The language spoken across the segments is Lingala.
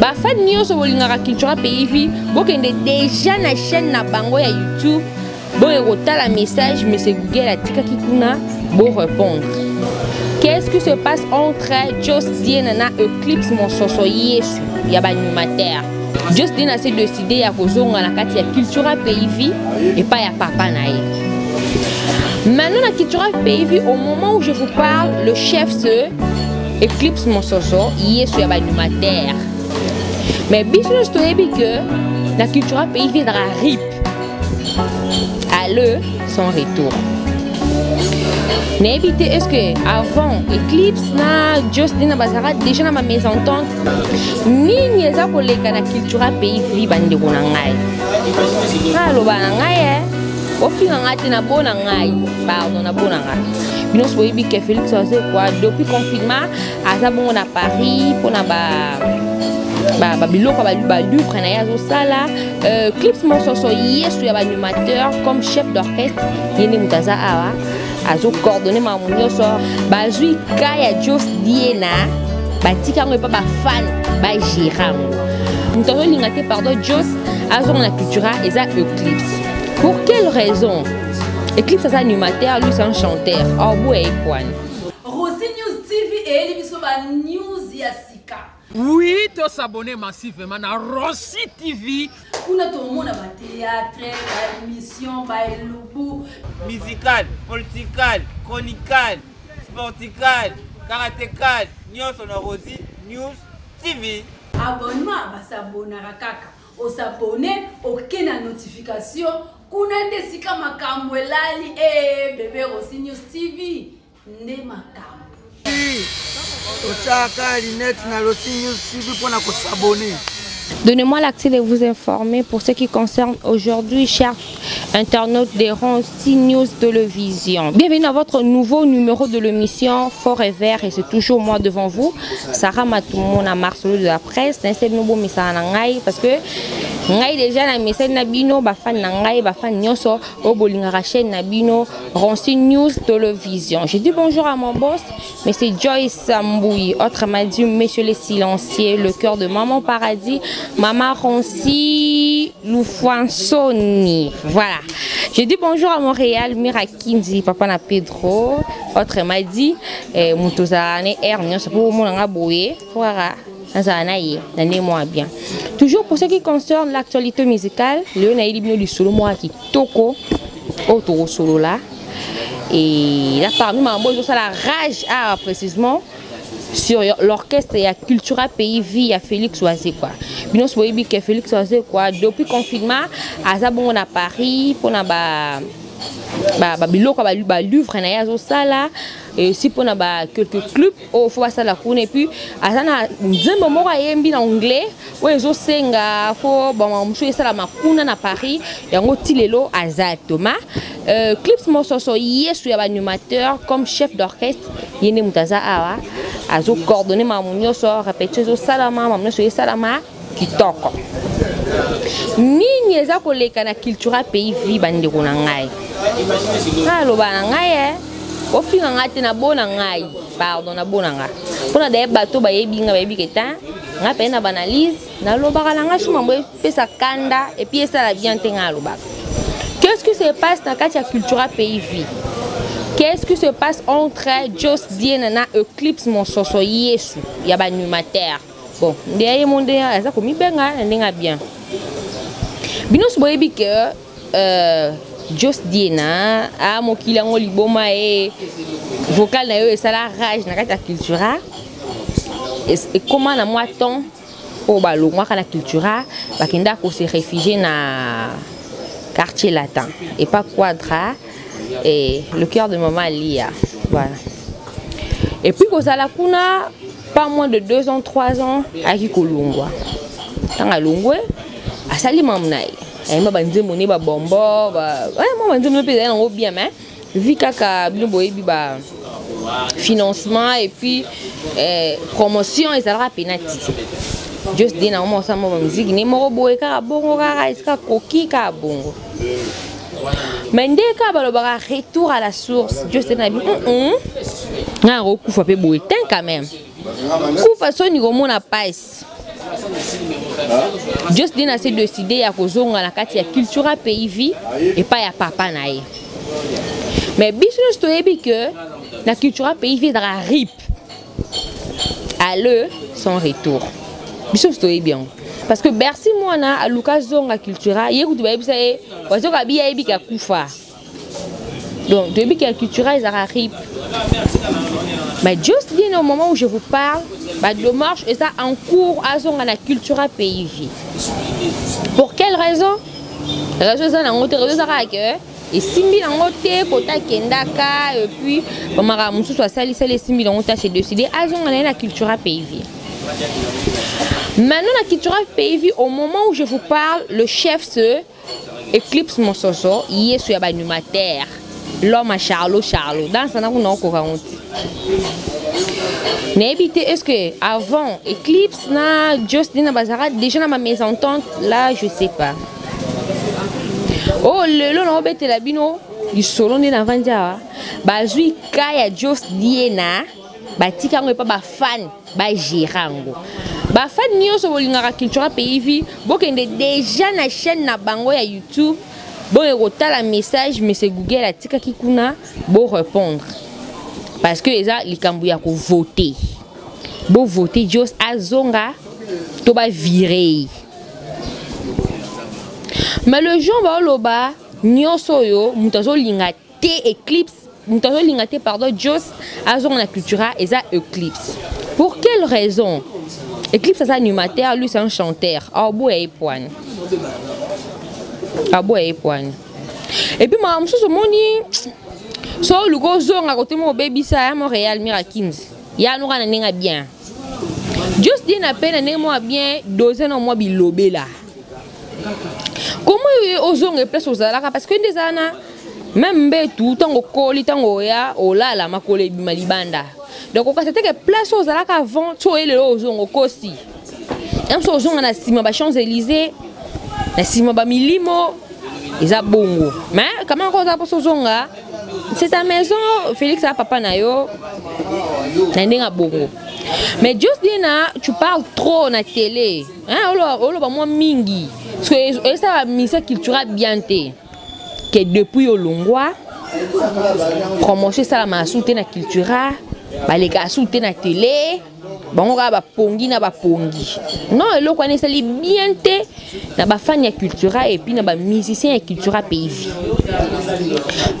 Bafan nyonso bolingaka Cultura Pays Vie, bokende déjà na chaîne na bango ya YouTube, boye kotala message Monsieur Google atikaki kuna, bo répondre. Qu'est-ce qui se passe entre Jos Diena na Eclipse Monsoso Yesu ya ba animateur? Jos Diena s'est décidé ya kozonga na kati ya Cultura Pays Vie et pas ya papa na ye. Maintenant na Cultura Pays Vie, au moment où je vous parle, le chef se Eclipse Monsoso Yesu ya ba animateur. Mais biso nyonso toyebi que na Cultura Pays Vie ezalaka RIP. Alle sans retour. Nayebi te est-ce que avant Eclipse na Jos na bazalaka déjà na ba mésentente nini eza koleka na Cultura Pays Vie bandeko na ngai. Naloba na ngai eh ofinga ngai te na bo na ngai pardon na bo na ngai bino nyonso boyebi ke Félix Wazekwa depuis confinement aza bongo na Paris mpona ba biloko ba livre na ye azosala. Clips Monsoso Yesu ya ba animateur comme chef d'orchestre ye nde moto aza awa azo coordonner makambo nyonso. Bazwi ka ya Jos Diena batika yango epa bafan bagéra yango. Moto azolinga te pardon Jos azonga na Cultura eza Eclipse. Pour quelle raison? Eclipse aza animateur, lui c'est un chanteur. Oboya ye pwani. Rosy News TV eyeli biso ba news ya sika. Oui, to s'abonner massivement na Rosy TV. Kuna tomona ba théâtre, ba émission, ba elubu. Musical, political, chronical, sportical, karatécal, nyonso na Rosy News TV. Abonnement ba s'abonnera kaka. O s'abonner, oke na notification. Kuna nde sika makambo elali bébé Rosy News TV nde makambo. Totiaka lunette na Rosy News TV mpona kosabonner. Donnez-moi l'accès de vous informer pour ce qui concerne aujourd'hui, chers internautes de Rosy News Télévision. Bienvenue à votre nouveau numéro de l'émission Fort et Vert, et c'est toujours moi devant vous, Sarah Matoumona Marcelo de la presse. Nase bino bomisana na ngai parce que ngai déjà na message na bino ba fan na ngai ba fan nyonso oyo bolingaka chaîne na bino Rosy News Télévision. Je dis bonjour à mon boss, mais c'est Joyce Mbouy, autrement dit Monsieur le Silencieux, le cœur de Maman Paradis, Maman Ronsi Loufansoni. Voilà. Je dis bonjour à Montréal, Mirakinzi, Papa na Pedro, autrement dit Moutozane R, nyonso pour mon boye, pour nazala ye na nde mwa bien. Toujours pour ce qui concerne l'actualité musicale, lelo nayeli bino lisolo mwa kitoko oyo tokosolola. Et là parmi makambo ezosala rage awa précisément sur l'orchestre ya Cultura Pays Vie ya Félix Wazekwa. Bino nyonso boyebi ke Félix Wazekwa depuis confinement aza bongo na Paris mpona ba biloko ba livre na ye azosala, et aussi mpona ba quelques clubs oyo fo basala kuna. Et puis aza na nzembo moko ayembi na anglais oyo ezosenga fo bamakambo mosusu esalama kuna na Paris, yango ti lelo aza Thomas. Clips Monsoso Yesu ya ba animateur comme chef d'orchestre ye nde moto aza awa azo coordonner makambo nyonso, répétition ezosalama, makambo nyonso esalama kitoko. Nini eza koleka na Cultura Pays Vie bandeko na ngai? Naloba na ngai ofinga ngai te na bo na ngai pardon na bo na ngai mpona daye bato bayebi ngai bayebi ke ta ngai mpe na banalise nalobaka na ngai suma mbo epesa kanda et puis esala bien te ngai alobaka. Qu'est-ce qui se passe na kati ya Cultura Pays Vie? Qu'est-ce qui se passe entre Jos Diena na Eclipse Monsoso Yesu ya ba animateur? Bon, nde ye mo nde aza komibenga na ndenge ya bien. Bino nyonso boyebi ke Jos Diena a mokili yango liboma ye vocal na yo esala rage na kati ya Cultura. Ekoma na mwa temps oyo balongwaka na Cultura bakenda ko se réfugier na quartier latin et pas Quadra et le cœur de maman Lia. Voilà. Et puis kozala kuna pas moins de 2 ans, 3 ans ayaki kolongwa. Ntango alongwe asali mamu na ye, ayemba banzembo ne babombo ba mwa banzembo mpe ezali nango bien, mais vi kaka bino boyebi ba financement et puis promotion ezalaka pena ti. Jos de na mwa osala mwa bamiziki ne moko boye kaka bongo kaka esika koki kaka bongo. Mais nde kaka balobaka retour à la source, Jos de na bi nga nakokufa mpe boye ten quand même kufa soni komona pasi. Just Dina s'est décidé ya kozonga na kati ya Cultura Pays Vie epai ya papa na ye. Mais biso nyonso toyebi que na Cultura Pays Vie ezalaka rip aller sans retour. Biso nyonso toyebi yango. Parce que Bercy mwana aluka zonga Cultura, ye kutu bayebisa ye, bazoka bi ayebi ka kufa. Donc, depuis que la culture ezalaka rip. Mais juste bien au moment où je vous parle, ba démarche eza en cours azonga na Cultura Pays Vie. Pour quelle raison? Raison eza nango te, raison eza kaka que esimbi nango te kota akendaka et puis bamakambo mosusu asalisali esimbi nango te ase décide azonga na ye na Cultura Pays Vie. Maintenant, na Cultura Pays Vie, au moment où je vous parle, le chef se Eclipse Mososo, yesu ya ba animateur. L'homme à Charlot Charlot. Dans sana kuna okoka ngo te. Nayebi te est-ce que avant Eclipse na Josdina bazara déjà na ma mésentente là je sais pas. Oh lelo na obetela bino lisolo nde navandi awa bazwi ka ya Jos Diena batika yango epa ba fan ba gérer yango ba fan nyonso bolingaka Cultura Pays Vie bokende déjà na chaîne na bango ya YouTube boye kotala message monsieur Google atikaki kuna bo répondre parce que eza likambo ya ko voter bo voter Jos azonga to ba virer mais le jour baoloba nyonso oyo moto azolinga te Eclipse moto azolinga te pardon Jos azonga na Cultura eza Eclipse. Pour quelle raison? Eclipse aza animateur, lui c'est un chanteur. Aoboya ye poani. Aboya ye poani. Et puis makambo mosusu omoni so oluka ozonga kote moko obebisa ya Montréal Mira Kings ya noka na ndenge bien. Jos Dina pe na ndenge moko bien dose na mwa bilobela. Comment yo ozonga place ozalaka parce que nde ezala na même mbetu ntango okoli ntango oya olala makolo ebima libanda donc okasa te ke place oyo ozalaka avant ti oye lelo ozonga okosi ya mosu ozonga na nsima ba champs élysées na nsima ba milimo eza bongo mais kama yango oza mposa ozonga c'est ta maison Félix a papa na yo na ndenge ya bongo mais Jos Dina tu parles trop na télé hein oloba mwa mingi parce que esala ministère culturel bien te que depuis olongwa promotion esalamaka su te na cultura balekaka su te na télé bango kaka bapongi na bapongi non eloko wana esali bien te na bafani ya cultura et puis na bamusicien ya cultura pays vie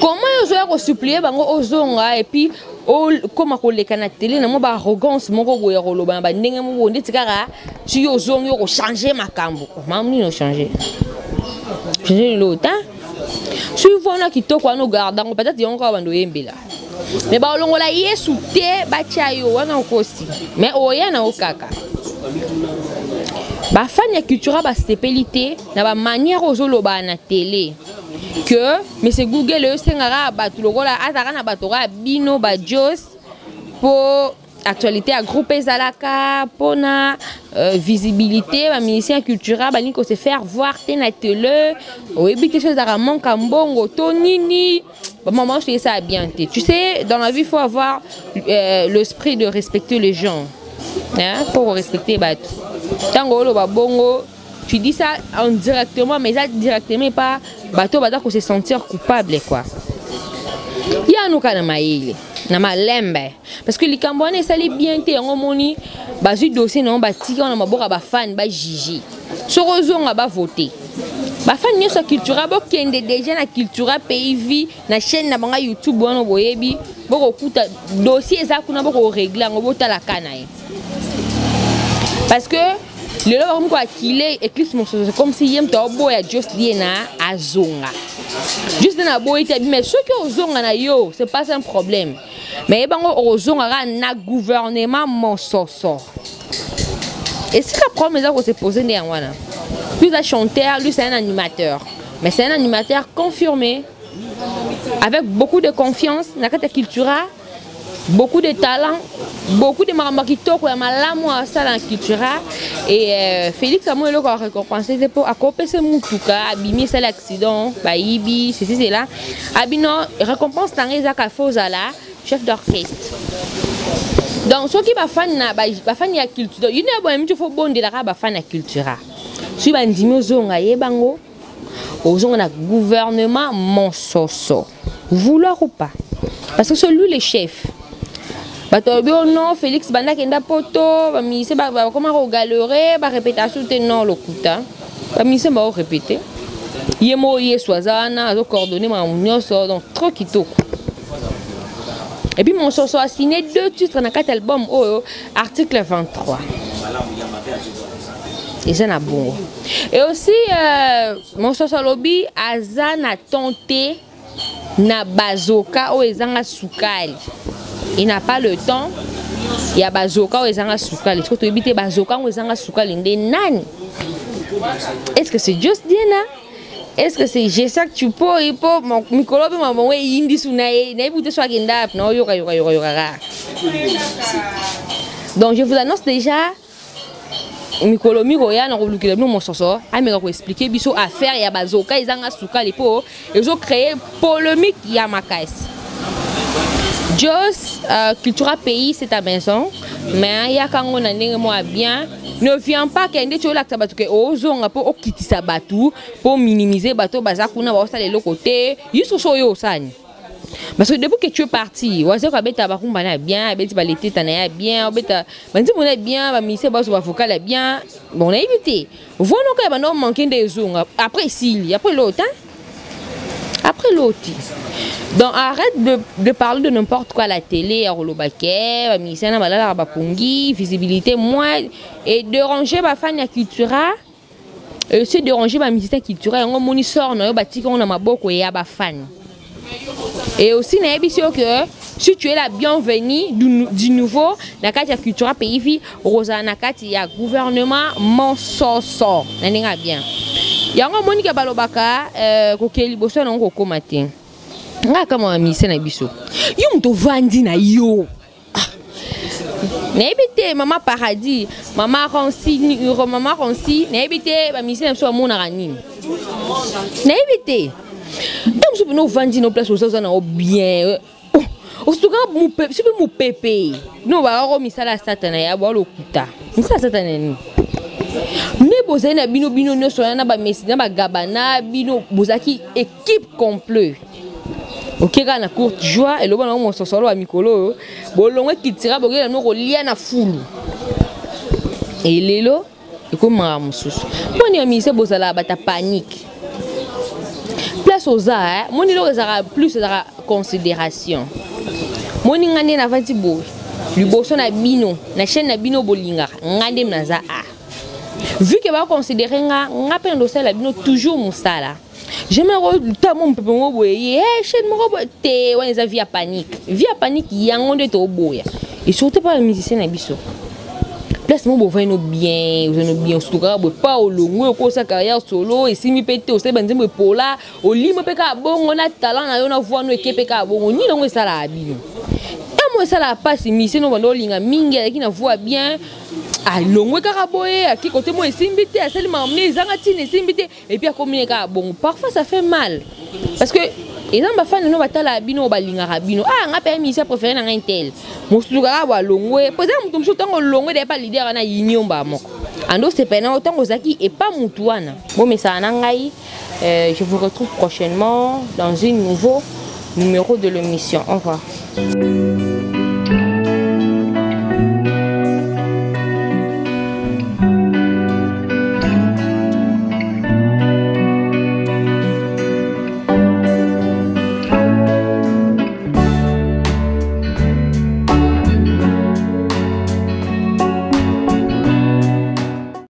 comment yo ozoya kosupplie bango ozonga et puis okoma koleka na télé na mwa baarrogance moko boye ya koloba na bandenge moko boye ndeti kaka soki ozongi okochange makambo makambo nini ochange change lelo ta soki wana kitoko wana ogarde yango peut-être yango kaka bando oyembela mais baolongola yesu te batya yo wana okosi mais oya na yo kaka bafani ya cultura basepeli te na bamanière ozoloba na télé que monsieur Google oyo osengaka bato lokola azalaka na bato kaka bino bajos mpo actualité ya groupe ezalaka mpona visibilité bamusicien cultura balingi ko se faire voir te na télé oyebi te so ezalaka manque ya mbongo to nini bamama nyonso esala bien te. Tu sais, dans la vie, il faut avoir l'esprit de respecter les gens, hein? Faut respecter bato. Ntango oloba bongo, tu dis ça indirectement, mais ça directement pas bato baza ko se sentir coupable quoi. Ya nuka na mayele na malembe parce que likambo wana esali bien te. Yango omoni bazwi dossier nango batika wana maboko ya bafani bajuge soki ozonga bavote. Bafani nyonso ya cultura bokende déjà na Cultura Pays Vie na chaîne na bango ya YouTube wana boyebi bokokuta dossier eza kuna bokorégler yango botalaka na ye parce que lelo bakomi koakile Eclipse Mososo comme si ye moto aoboya Jos Diena azonga. Jos Diena aboyi te, mais soki ozonga na yo, c'est pas un problème, mais yebango okozonga kaka na gouvernement Mososo. Esika problème eza kose poser nde yango wana. Lui aza chanteur, lui c'est un animateur, mais c'est un animateur confirmé avec beaucoup de confiance na kati ya cultura, beaucoup de talent, beaucoup de makambo ya kitoko ya malamu asala na cultura. Et Félix amoi eloko ya récompense te mpo akopesa mutuka abimi esali accident bayibi ceci cela abino récompense nanga ezaka fo ozala chef d'orchestre. Donc soki bafani na bafani ya culture, yo nde boye miti fo bondelaka bafani ya cultura. Soki bandimi ozonga yeba ngo ozonga na gouvernement monsoso. Vouloir ou pas. Parce que c'est lui le chef. Bato balobi oh non Félix banda kenda poto, ba musicien ba bakoma ko galérer, ba répétition te non lokuta. Ba musicien ba répéter. Ye moko Yesu aza wana azo coordonner makambo nyonso donc trop kitoko. Et puis Monsoso a signé deux titres na kati album oyo article 23. Eza na bongo. Et aussi euh, Monsoso alobi aza na temps te na bazoka oyo ezanga sukali. Il n'a pas le temps ya bazoka oyo ezanga sukali. Soki toyebi te bazoka yango ezanga sukali nde nani? Est-ce que c'est Just Diena? Est-ce que c'est Jesac Chupo ipo mikolo mpe mabongo eyindi su na ye nayebi te so akenda na oyoka yoka yoka yoka kaka. Donc je vous annonce déjà mikolo mikoya na kolukela bino mososo ameka koexplike biso affaire ya bazoka ezanga sukali mpo ezo créer polémique ya makasi. Jos euh, Cultura Pays c'est ta maison mais yaka ngo na ndenge moko ya bien ne viens pas ke ndeti olakisa bato ke ozonga mpo okitisa bato mpo minimiser bato baza kuna baosala eloko te yusu so oyo osani parce que depuis que tu es parti wazeko abeta barumba na bien abeti baleteta na ya bien obeta banzembo na bien baministère bazo bavocal ya bien bon nayebi te vonoka ya banda omanke nde ezonga après esili après l'autre hein? Après l'autre. Donc arrête de, de parler de n'importe quoi à la télé, ya koloba ke, ba musiciens na balala ba pongi, visibilité moins et déranger ba fan ya cultura. Et aussi déranger ba musicien cultura yango moni sort na yo batika na maboko ya ba fan. Et aussi nayebi si que si tu es la bienvenue du, du nouveau na kati ya cultura pays vie okozala na kati ya gouvernement monsoso na ndenge ya bien yango omoni ke balobaka euh, kokende liboso na yango kokóma te ngai akamwa baministre na biso yo moto ovandi na yo ah. nayebi te mama paradis mama ronsi mama ronsi nayebi te baministre na biso bamonaka nini nayebi te ntango mosusu mpena ovandi no place oza oza na yo bien Oh, osuka mupepe soki mupepe no bakako misala ya satana ya bwa lokuta misala ya satana nini nde bozali na bino bino nyonso wana na bamesi na bagabana bino bozalaki équipe complet oke kaka na courte joie eloba nango mososolo ya mikolo oyo bolongo ekitira bokei na bino kolia na fulu elelo ekomaka mosusu mpo nini baministère bozalaka bata panique place oza eh? moni eloko ezalaka plus ezalaka considération moni ngai nde navandi boye liboso na bino na chaîne na bino bolingaka ngai nde naza a vu ke baconsidere nga nga mpe ndosalela bino toujours mosala jamais ta mo mopepe moko boye ye eh, chaîne moko boye te wana eza vie ya panique vie ya panique yango nde toboya et surtout pa bamusicien na biso place moko bovandi no bien ozali no bien osutu kaka boye pa olongwe okosa carrière solo esimbi mpe te osali banzembo epola olimo mpe kaka bongo na talent na yo na voi no eke mpe kaka bongo nini yango esalaka bino ntango esalaka mpasi musicien no banda olinga mingi azalaki na voi bien alongwe kaka boye ake kote mo esimbi te asali makambo ne ezanga ntina esimbi te et puis akomi ne kaka bongo parfois ça fait mal parce que eza na bafani no batalaka bino balingaka bino ah nga mpe musicien préféré na ngai tel mosusu kaka balongwe mpo eza moto mosusu ntango olongwe deya pa leader wana yini mbaa moko ando osepela na yo ntango ozalaki epa motu wana bomesana na ngai euh, je vous retrouve prochainement dans un nouveau numéro de l'émission au revoir.